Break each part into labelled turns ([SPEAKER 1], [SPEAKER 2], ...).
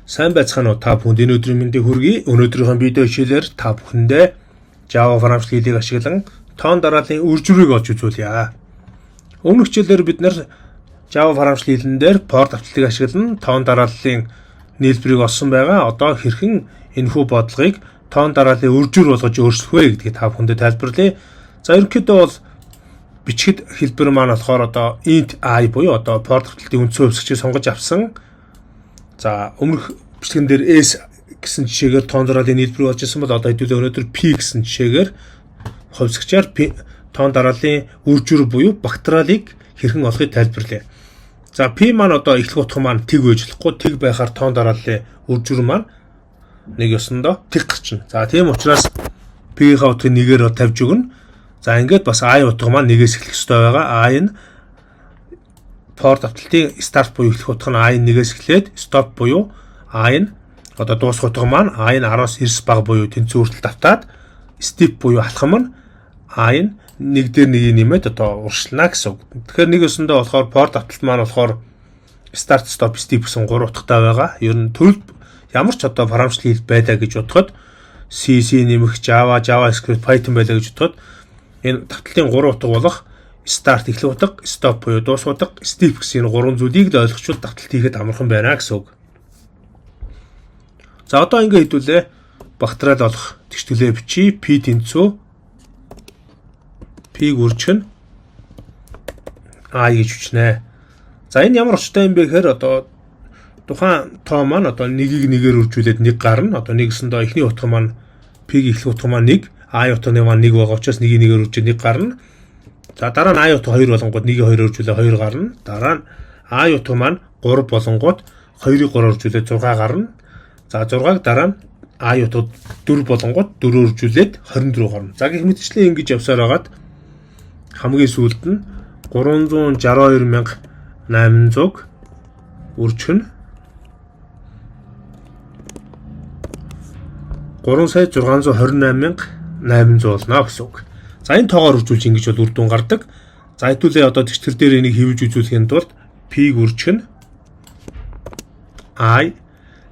[SPEAKER 1] Сайн байцгаана уу, та бүхэнд энэ өдрийн мэндийг хүргэе. Өнөөдрийнхөө видео хичээлээр та бүхэндээ Java програмчлал хэлийг ашиглан тоон дарааллын үржвэрийг олж үзүүлье. Өмнөх хичээлээр бид нар Java програмчлал хэлэн дээр for давталтыг ашиглан тоон дарааллын нийлбэрийг олсон байгаа. Одоо хэрхэн энэхүү бодлогыг тоон дарааллын үржвэр болгож өөрчлөх вэ гэдгийг та бүхэндээ тайлбарлая. За, ерөнхийдөө бол бичихэд хэлбэр маань болохоор одоо int i буюу одоо for давталтын үндсэн хувьсагчийг сонгож авсан. За, өмнөх бичлэгэн дээр S гэсэн жишээгээр тоон дарааллын нийлбэр болж ирсэн бол одоо хэдүүлээ өнөөдөр P гэсэн жишээгээр хувьсагчаар P тоон дарааллын үржвэр буюу багтраалыг хэрхэн олохыг тайлбарлая. За, P маань одоо эхлэх утга маань тэг байж болохгүй, тэг байхаар тоон дарааллын үржвэр маань нэг ёсондоо тэг гарчна. За, тийм учраас P-ийн утгыг нэгээр тавьж өгнө. За, ингээд бас I утга маань нэгээс эхлэх ёстой байгаа. I нь for давталтын start буюу эхлэх утга нь i нэгээс эхлээд stop буюу i нь одоо дуусах утга маань i нь 10-аас 9 бага буюу тэнцүү хүртэл давтаад step буюу алхам нь i нь нэг дээр нэгийг нэмээд одоо урагшлана гэсэн үг. Тэгэхээр нэг ёсондоо болохоор for давталт маань болохоор start, stop, step гэсэн гурван утгатай байгаа. Ер нь төрөл ямар ч одоо програмчлал хэл байлаа гэж бодоход, C, C нэмэх Java, JavaScript, Python байлаа гэж бодоход энэ давталтын гурван утга болох start эхлэх утга, stop буюу дуусах утга, step гэсэн энэ гурван зүйлийг л ойлгочвол давталт хийхэд амархан байна гэсэн үг. За, одоо ингээ хэдүүлээ багтраал олох тэгшитгэлээ бичиж, p тэнцүү p-г үржих нь i гэж бичнэ. За, энэ ямар учиртай юм бэ гэхээр одоо тухайн тоо маань одоо нэгийг нэгээр үржүүлээд нэг гарна. Одоо нэг ёсондоо эхний утга маань, p-г эхлэх утга маань 1, i утга нь маань 1 байгаа учраас нэгийг нэгээр үржээд 1 гарна. За, дараа нь i утга 2 болонгууд 1-ийг 2 үржүүлээ 2 гарна. Дараа нь i утга маань 3 болонгууд 2-ыг 3 үржүүлээд 6 гарна. За, 6-аг дараа нь i утга 4 болонгууд 4 үржүүлээд 24 гарна. За, гэх мэтчлэн ингэж явсаар байгаад хамгийн сүүлд нь 362,800 үржих нь 3 сая 628,800 болно гэсэн үг. За, энэ тоогоор үржүүлж ингэж бол үр дүн гардаг. За, хэдүүлээ одоо тэгш дээр энийг хэвлэж үзүүлэхийн тулд p-г үржих нь i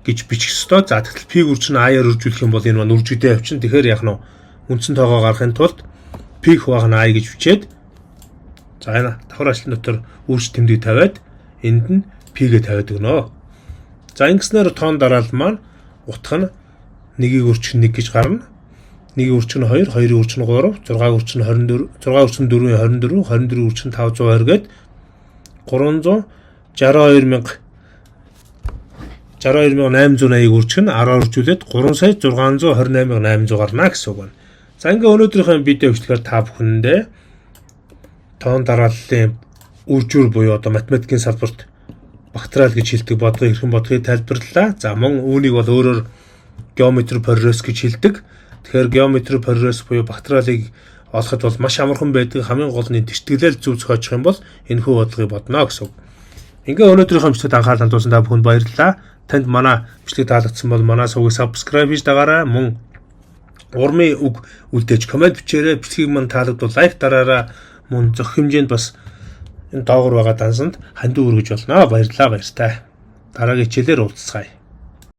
[SPEAKER 1] гэж бичих ёстой. За, тэгтэл p-г үржих нь i-аар үржүүлэх юм бол энэ маань үржигдээ явчихна. Тэгэхээр яг нь үндсэн тоогоо гаргахын тулд p хуваах нь i гэж бичээд, за, энэ давхар хашилтан дотор үрж тэмдэг тавиад энд нь p-гээ тавиад өгнө. За, ингэснээр тоон дараалал маань утга нь нэгийг үржих нь 1 гэж гарна. 1-ийг үржих нь 2, 2-ыг үржих нь 3, 6-ыг үржих нь 24, 6 үржих нь 4-ийн 24, 24 үржих нь 520 гээд 362 62880-ыг үржих нь 10-аар үржүүлээд 3 сая 628,800 гарна гэсэн үг байна. За, ингээ өнөөдрийнхөө видео бичлэгээр та бүхэндээ тоон дарааллын үржвэр буюу одоо математикийн салбарт багтраал гэж хэлдэг бодлогыг хэрхэн бодохыг тайлбарлалаа. За, мөн үүнийг бол өөрөөр geometric progress гэж хэлдэг. Тэгэхээр geometric progress буюу багтраалыг олоход бол маш амархан байдаг. Хамгийн гол нь тэгшитгэлээ зөв зохиочих юм бол энэхүү бодлогыг бодно гэсэн үг. Ингээ өнөөдрийнхөө бичлэгт анхаарал хандуулсан та бүхэнд баярлалаа. Танд манай бичлэг таалагдсан бол манай сувгийг subscribe хийж дагаарай. Мөн урмын үг үлдээж comment бичээрэй. Бичлэгийг мань таалагдвал like дараарай. Мөн зохих хэмжээнд бас энэ доогуур байгаа дансанд хандив өргөж болно. Баярлалаа, баяртай. Дараагийн хичээлээр уулзацгаая.